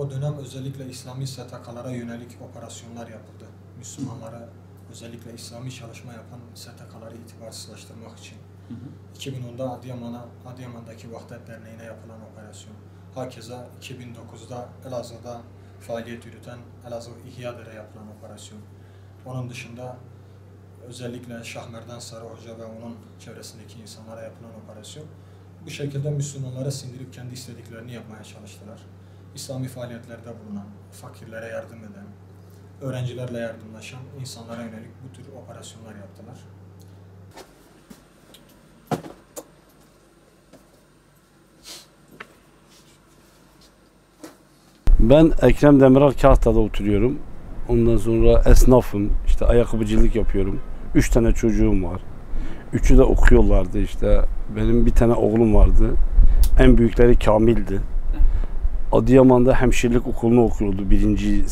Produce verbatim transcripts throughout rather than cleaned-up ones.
O dönem özellikle İslami S T K'lara yönelik operasyonlar yapıldı. Müslümanları, özellikle İslami çalışma yapan S T K'ları itibarsızlaştırmak için. Hı hı. iki bin onda Adıyaman'a, Adıyaman'daki Vahdet Derneği'ne yapılan operasyon. Hakeza iki bin dokuzda Elazığ'da faaliyet yürüten Elazığ İhya Der'e yapılan operasyon. Onun dışında özellikle Şahmerdan Sarı Hoca ve onun çevresindeki insanlara yapılan operasyon. Bu şekilde Müslümanları sindirip kendi istediklerini yapmaya çalıştılar. İslami faaliyetlerde bulunan, fakirlere yardım eden, öğrencilerle yardımlaşan insanlara yönelik bu tür operasyonlar yaptılar. Ben Ekrem Demiral Kahta'da oturuyorum. Ondan sonra esnafım, işte ayakkabıcılık yapıyorum. Üç tane çocuğum var. Üçü de okuyorlardı işte. Benim bir tane oğlum vardı. En büyükleri Kamil'di. Adıyaman'da hemşirelik okulunu okuyordu. Birinci, e,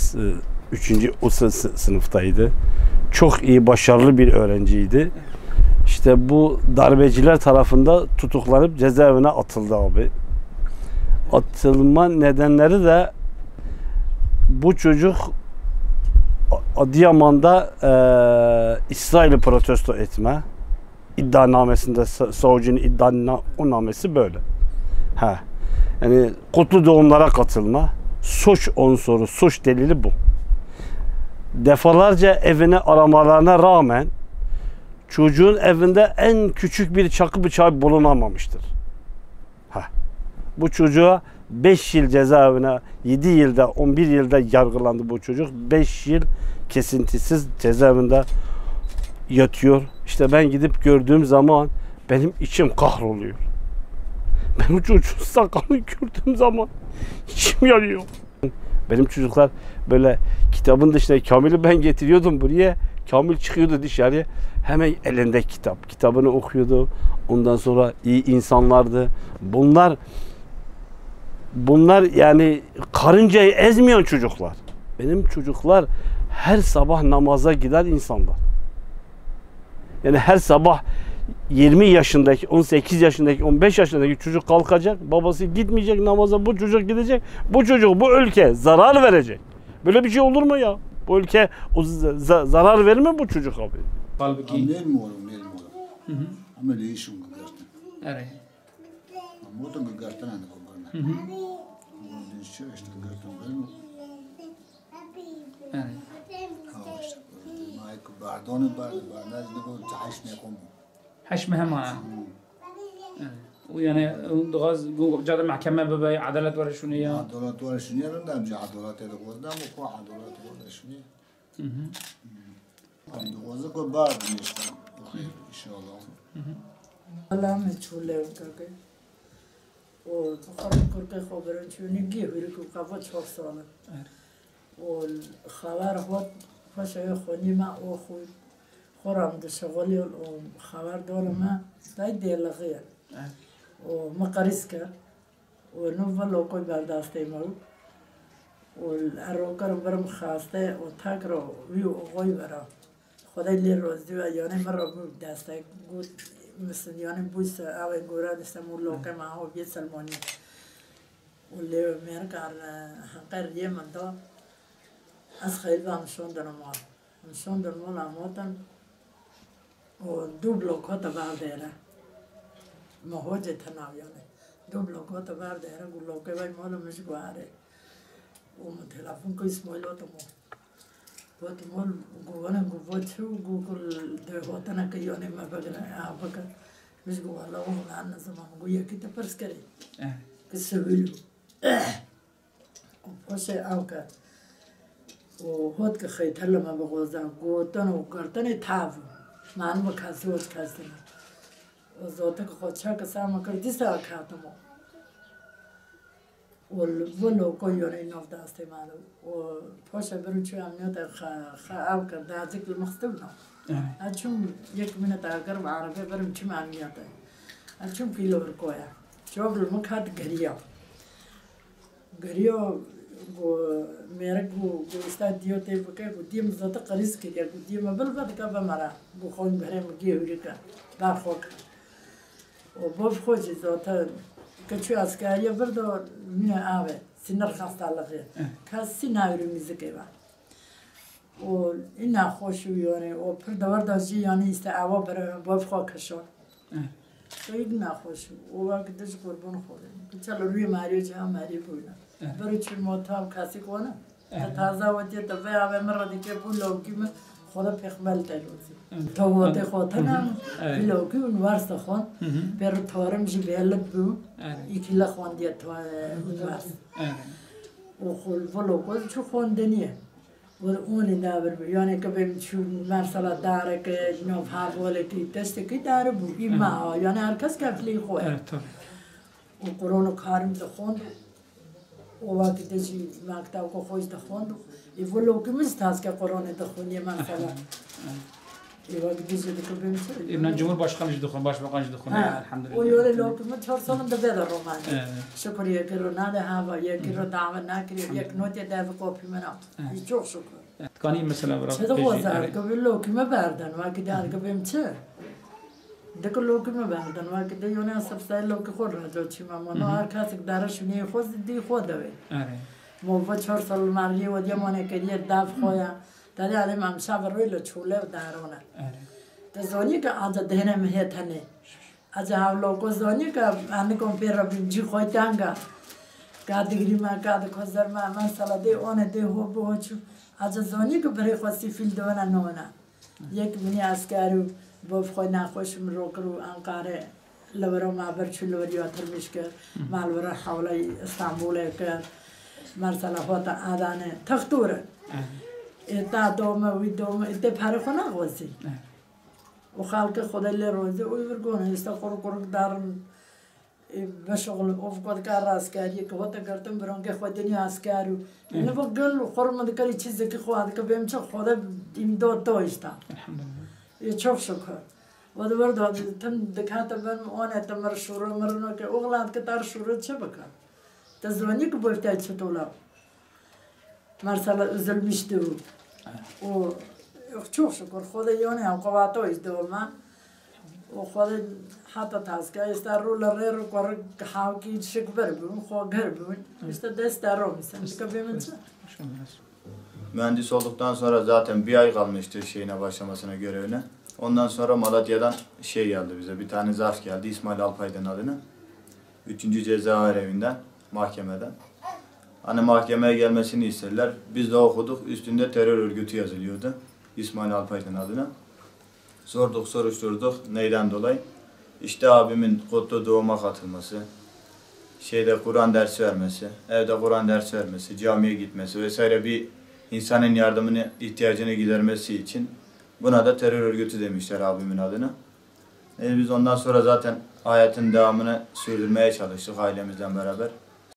üçüncü o sı- sı- sınıftaydı. Çok iyi, başarılı bir öğrenciydi. İşte bu darbeciler tarafında tutuklanıp cezaevine atıldı abi. Atılma nedenleri de bu çocuk A- Adıyaman'da e, İsrail'i protesto etme iddianamesinde sa- savcının iddianamesi böyle. Ha. Yani kutlu doğumlara katılma, suç unsuru, suç delili bu. Defalarca evini aramalarına rağmen çocuğun evinde en küçük bir çakı bıçağı bulunamamıştır. Ha. Bu çocuğa beş yıl cezaevine, yedi yılda, on bir yılda yargılandı bu çocuk. Beş yıl kesintisiz cezaevinde yatıyor. İşte ben gidip gördüğüm zaman benim içim kahroluyor. Ben o çocuğun sakalını gördüğüm zaman içim yanıyor. Benim çocuklar böyle kitabın dışında, Kamil'i ben getiriyordum buraya. Kamil çıkıyordu dışarıya. Hemen elinde kitap. Kitabını okuyordu. Ondan sonra iyi insanlardı. Bunlar bunlar yani karıncayı ezmeyen çocuklar. Benim çocuklar her sabah namaza giden insanlar. Yani her sabah yirmi yaşındaki, on sekiz yaşındaki, on beş yaşındaki çocuk kalkacak, babası gitmeyecek namaza, bu çocuk gidecek, bu çocuk, bu ülke zarar verecek. Böyle bir şey olur mu ya? Bu ülke o z- z- zarar verir mi bu çocuk abi? Halbuki Em nêrmorim, nêrmorim. Hı hı. Em lê îşûn gigertin. Erê. Em motin gigertin em gigertin. Hı hı. Em dîn şir işte gigertin, belli. Erê. Ha, işte. Ma ku berdonê ber, berdonê ji nî ku heş nêxwe bû. Heş meh hema ya. Hmm. Erê. Û yani, û dixwaz ku carê mehkeme bibe, edalet were şûnê ya. Edalet were şûnê ya, rinde em jî edaletê dixwazin, em ku edalet were şûnê. Hı hı. Em dixwazin ku berdin işte. Bixêr, inşallah. Hı hı. Wela me çûle kake. û bi xwe re kurkê xwe birin çûnî gî hûrik û qeva çar sal e. Evet. Û xewer hot paşa wê xwenî me û xwe xwe re em dişixulîn û xewer done me tay dêlixî ye. Evet. Û min qerîz kir û nû ve lokoy berdastê me û û erokir û birim xaste û tek re wî û xwe vera. Xwedê lê rozî we, yanê min re bû destek, got, misin, yanê bû se, ew ê gore diştem û loke me ew bê Silmanî. Û lê mêrika re heqe riyê min da, ez xeyl ve em şondin mal. Em şondin mal, em hatin û du blok hate ber dêre. Me hocê tena yanê. Du blok hate ber dêre, got, lokê vay mal, min ji guherê. Û min telefon kir, Îsmaîl hate mal. Got, mol, got, wene, got, got çi, got, ku dê hotine ke yanê me bigire, a bike. Min ji got, wela, wan lan nizima, min got, yekî te pirs kirî. Eh. Ki sivîl bû. Û poşê ew ke. Û hot ke xeytele me bixwaze, gotin û girtinê tav. Mani bi kesî hot kesî ne. Û zotik xwe çek sa me kir, dîsa ketimo. Û li vir lokoyê yonê nav destê me de. Û poşe birim çû emniyete xe, xe ew kir, dacik li min xistibûna. Evet. Ez çûm yek mîne dagir bi erebê birim çûm emniyete. Ez çûm pîlo vir koye. Çav li min ket geriya. Geriya, got, mêrik got, got, îsta diyo tê bike, got, diyê min zate qerîz kiriye, got, diyê min bil vedike ve mere. Got, xwe berê min gê hûrike. Ber xwe ke. Û bav xwe jî zaten Ke çû askeriye vir de mîne ave, sinir hastalığı. Kes sî nayri muzîkê ve. O î nexweş û yani o pir de vir de jî yani îste ewa bere bo xwe kişo. Şehîd nexweş û o wek dij qurbon xwe. Çel rûyê merî ca merî bûne. Bere çû motam kesî kone. Te taze wetiye te vê ave min re dike bû lawkî min xwe de pêxmel te lozî. Tawatê xwe tena vî lawkî û üniversite xwend. Pêr tarim jî velit bû. Îkî le xwendiye ta üniversite. Û xwe li vê lawkê çû xwendiniyê. Û onê dabir bû. Yani ke bêm çû mersela dareke nav hevalekî testekî daribû. Î me ha. Yani her kes keflî xwe. Û quronu karim dixwend û wekî de jî mektebeke xwe jî dixwend û ê vê lokî min jî taske quronê dixwendî mesela. Ê wekî de jî dikir bêm çi? Ê, nan Cumhurbaşkanı jî dixwend, başbakan jî dixwend, Ha, elhamdülillah. O yolê lokî min çar salin dibe de romanî. Evet. Şukur yekî ro nade hava, yekî ro dawe nakiriye, yek notê devi kopî min a. Ê çok şukur. Dikanî mesela bira Çi dixwaze, dibêjî, evet. Dikir bêm lokî min berden, wekî de dikir bêm çi? Dikir lokî min berden, wekî de yone sipsayê lokî xwe re do çîma mano. Her kesik dere şûniyê xwe zî dî xwe de wê. Erê. Mo ve çar sal meriyê we diye mane kiriye dev xwe ya. Te de adem em şev rûyê li çolê ve derone. Erê. Te zonî ke aca dihêne min hê tenê. Aca hevloko zonî ke em nikom pê re bîn cî xwe tenga. Ka digrî me, ka dikozer me, mesela dê one dê ho bi ho çû. Aca zonî ke birê xwe sîfîl done nona. Yek minî esker û bo xwe nexweş min ro kir û Anqare li vir ma bir çû li vir ya tirmîş kir. Ma li vir hewlay Îstanbulê kir. Mersela hota Adanê. Textûr in. Ê ta dome, wî dome, ê tê perê xwe naxwezî. Û xelkê Xwedê lê rozî û vir gone, îşte xwe ro kurik darin. Ê, veşoxlu, of kot ka askeriyê ke hote girtin, birongê xwe dinî asker û. Ê. Nivo gil û xor min dikir, çî zikî xwe dikir, bêm çi xwe de îmdod to îşte. Elhamdülillah. Ê, çok şükür. Ve de vir de tim dikate ben one te mir şûre mir no ke oğlan ke tar şûre çi bike? Te zonî ke bifte çi tola. Mersela üzülmüştü. O çok şükür Xwedê yone ya qewatoyî doma. O Xwedê heta taske êsta rû li rê rû kurik hawkî şikbir bûn, xwe gir bûn. İşte deste ro misin. Dikabê min çi? Mühendis olduktan sonra zaten bir ay kalmıştı şeyine başlamasına, görevine. Ondan sonra Malatya'dan şey geldi bize, bir tane zarf geldi İsmail Alpay'dan adına. Üçüncü Ceza Evinden, mahkemeden. Hani mahkemeye gelmesini istediler. Biz de okuduk, üstünde terör örgütü yazılıyordu. İsmail Alpay'ın adına. Sorduk, soruşturduk. Neyden dolayı? İşte abimin kutlu doğuma katılması, şeyde Kur'an dersi vermesi, evde Kur'an dersi vermesi, camiye gitmesi vesaire bir insanın yardımını, ihtiyacını gidermesi için buna da terör örgütü demişler abimin adına. E, biz ondan sonra zaten hayatın devamını sürdürmeye çalıştık ailemizle beraber.